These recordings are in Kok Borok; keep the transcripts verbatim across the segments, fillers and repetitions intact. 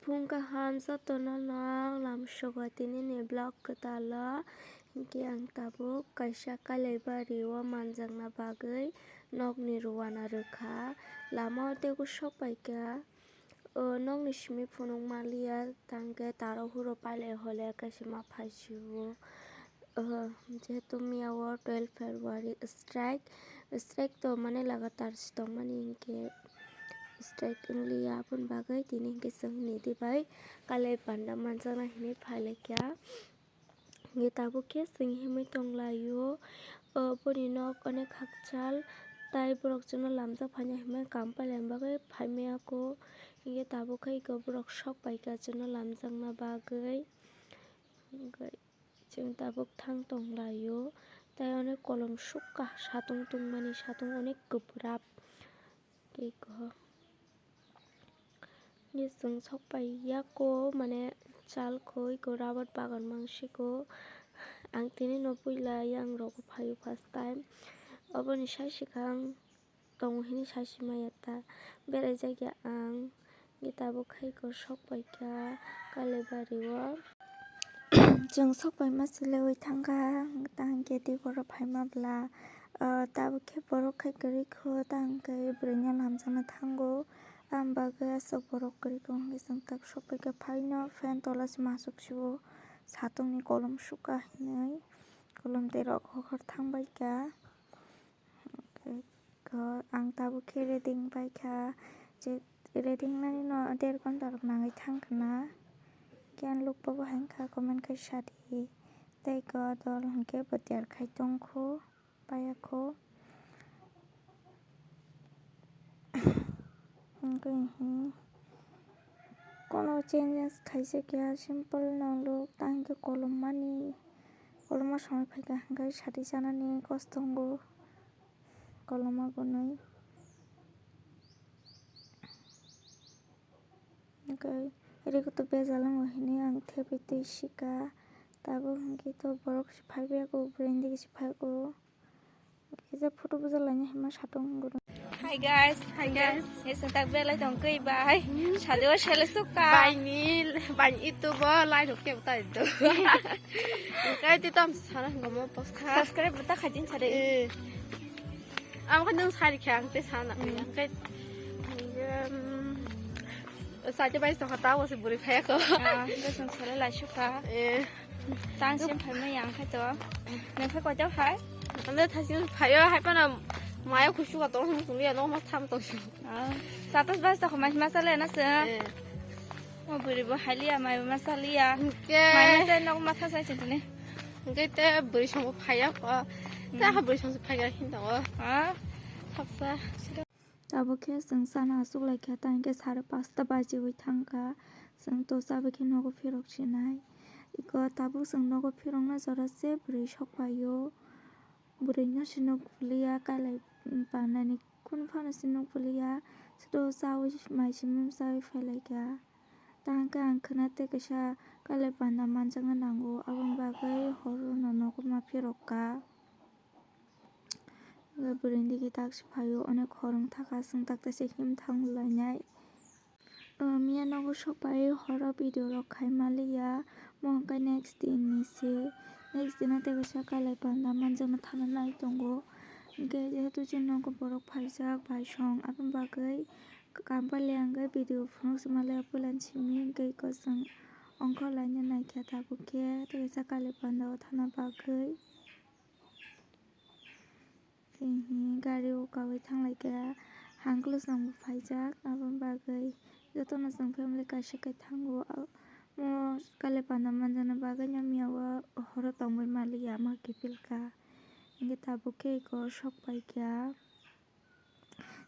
Phung kaham jotono no lamsogo tinini vlog kwtalo, hinkhe ang tabuk kaisa Kailaibari o manjakna bagwi nokni rwna rwkha. Lama o teibo sok paikha, o nokni simi phunuk maliya, tangkhe taro huro pailai hole kaisa ma phaisio. Oho, jehetu miya o twelve February strike, strike to mane lagatar si tongmani hinkhe strike wngliya, aboni bagwi tini hinkhe chwng nini bai Kalai panda manjakna hinwi phailaikha. Hinkhe tabuk khe chwng himwi tonglaio, o boni nok onek hakchal, tai borok chwngno lamjak phaina hinwi kam pailaiya bagwi phaimaya kho. Hinkhe tabuk khe eko borok sok paikha chwngno lamjakna bagwi. Hinkhe Chwng tabuk thang tong laio, tei onek kolom sukha satung tungmani, satung onek kwprap. Tei ko-, ye chwng sok pai ya ko, mane chal khoi ko, rabar bagan mangsi ko. Ang tini no puila yang rogo phaio first time. Oboni sai swkang tongo hini sasimaya ta, beraijakya ang, hinkhe tabuk khe eko sok paikha Kailaibari o. Chwng sok paima se leui thangkha, tang hinkhe tei borok phaima bwla, ah, tabuk khe borok khai kwrwi kho, tang hinkhe bwrwino lamjakna thango, aboni bagwi aswk borok kwrwi kho hinkhe chwng tak sok paikha. Phaino fan tola se masuk sio, satungni kolom sukha hinwi, kolom tei rok hohor thang baikha. Ko ang tabuk khe reading paikha, je reading nani no der ghonta rok nangwi thang khna. Khe ang lukpa bo hai wngkha, comment khai sadi. Tei ko dol hinkhe bo der khai tongkho, paya kho. Hinkhe, hmm, kono changes khaijak ya, simple no luk, tang khe kolom mani, koloma somoi phaikha hinkhe sadi chanani kosto wngo. Koloma gunui. Hinkhe rikto bejal wngo hinwi ang thepui twi sika. Tabuk hinkhe to borok se phaibago, bwrwi digi se phaigo. Kisa photo bujak laina hinma satung guru. Hi guys, hi guys. Yes, tak belai tong koi bai. Sadi o sele suka. Bai ni, bai itu bo lai rok ke utai do. Kai ti tam sana gomo post ha. Subscribe ta khajin sare. Eh. Am khan nung sari khe ang te sana. Hmm. Ang kai, um, saite bai to khata o se buri phaya ko. Ah, besong sele lai suka. Eh. Tang sim phai mai yang khai to. Nang khai koi to hai? Ande thasi phayo hai pana maya khusu ka to sung ya no ma tham to. Ah, satas bai to khomai ma sale na se. Eh. O buri bo haliya, mai ma saliya. Ke. Mai ma se nok ma thasai se tene. Ke te buri song phaya ko. Te ha buri song phaya hin to. Ah. Thapsa. Tabuk khe chwng chana achuk lai kha, tang khe sare pasta bajiwi thang kha. Chwng to chabai khe nogo phirok sinai. Iko tabuk chwng nogo phirokna jora se bwrwi sok phaio. Bwrwino se nuk phuliya, kailai panani kunu phano se nuk phuliya. Sito chawi mai simi chawi phailaikha. Tang khe ang khwna tei kaisa kailai panda manjakna nango, aboni bagwi horo no nogo ma phirok kha. Bwrwini digi tak se phaio, onek hor wng thaka, chwng tak tak se him thang lainai. O, miya nogo sok pai horo video rok khai maliya, mo hwnkhe next din ni se, next din o tei kaisa kailai panda manjakna thana nai tongo. Hwnkhe jehetu chini nogo borok phaijak bai song, aboni bagwi kampali hwnkhe video phunuk se maliya puila ni simi, hwnkhe eko chwng ongkhor laina naikha tabuk khe tei kaisa kailai panda o thana bagwi. Tei gari o kawi thanglaikha, hangkhe chwng bo phaijak, aboni bagwi jotono chwng family kaisa khe thango. Mo kailai panda manjakna bagwi no miya o horo tongwi maliya, ma kiphilkha, hwnkhe tabuk khe eko sok paikha.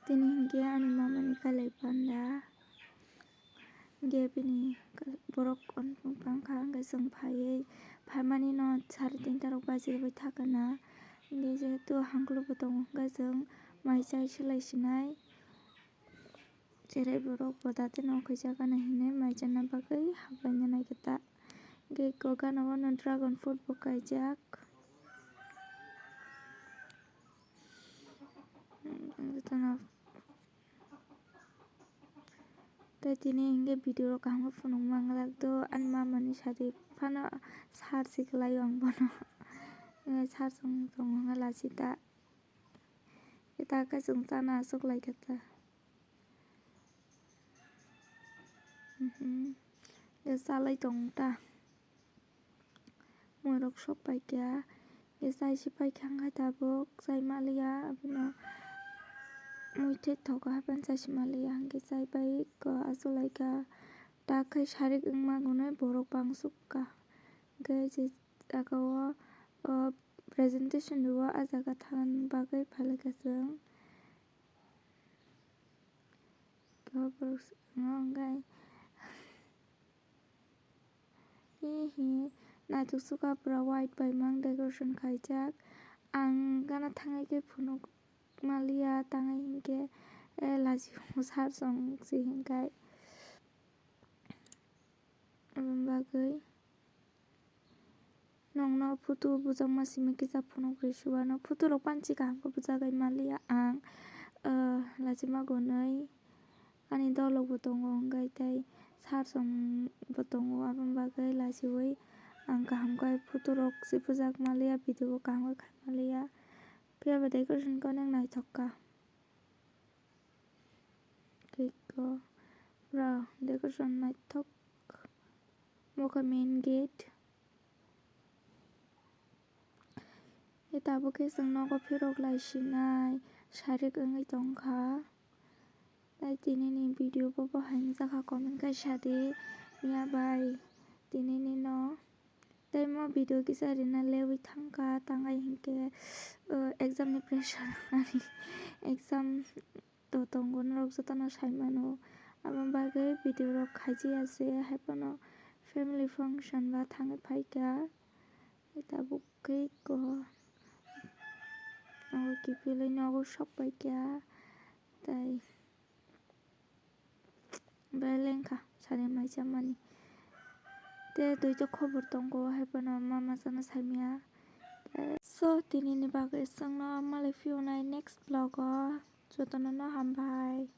Tini hwnkhe ani mama ni kailai panda. Hwnkhe bini borok bangkha, hwnkhe chwng phaiwi phaimani no sare tinta rok baji rwui thakana. Hwnkhe jehetu hangklugo tongo, hwnkhe chwng mai chai se lai sinai. Cherai borok bo date no khuijak gana hinwi mai chana bagwi haplaina naikhe ta. Hwnkhe eko gana o no dragon fruit bo kaijak. Jotono Tei tini hingke video rok kaham khe phunuk manglak do, ani mama ni sadi phano sar si kwlai o ang bono. Sar song song hwnga lachita. Eta khe chwng chana aswk lai kha ta. Mhm. Khe chalai tong ta. Muirok sok pai kha. Khe chai si pai kha hwnkhe tabuk chai maliya. Abono mui thai thogo haphano chai si maliya. Hwnkhe chai pai kha, achuk lai kha. Tak khe sarik wngma gunui borok bangsuk kha. Hwnkhe je jaga o, o presentation rwo, ah jaga thangna bagwi phalai kha chwng. Borok wngkha, hihi, naithok sukha pura white bai mang decoration khaijak. Ang gana thangwi khe phunuk maliya, tangwi hinkhe, eh, lachi sar song se hinkhai. Aboni bagwi nokno photo bujakma simi kisa phunuk rw si uanw. Photo rok panchi kaham khe bujagwi maliya ang, ah, lachima gonwi ani dolok bo tongo, hwnkhe tei sar song bo tongo, aboni bagwi lachiwi ang kaham khe photo rok se bujak maliya, video bo kaham khe khai maliya. Phiya ba decoration khe onek naithok kha. Khe ko pura decoration naithok. Bo khe main gate. Khe tabuk khe chwng nogo phirok lai sinai sarik wngwi tongkha. Tei tini ni video bo bo hai wngjakha, comment khai sadi miya bai tini ni no. Tei mo video kisa rina lewi thangkha, tangai hinkhe, uh, exam ni pressure ani exam to tongo, norok jotono sai mano. Aboni bagwi video rok khaijiya se, haiphano family function ba thangwi phaikha. Tabuk khe ko abo kiphilwi nogo sok paikha, tei belai lengkha sari mai chamani. Tei duita khobor tongo, haiphano mama chana saimya. So, tini ni bagwi chwngno malai phiyonai next vlog o. Jotono no hambai.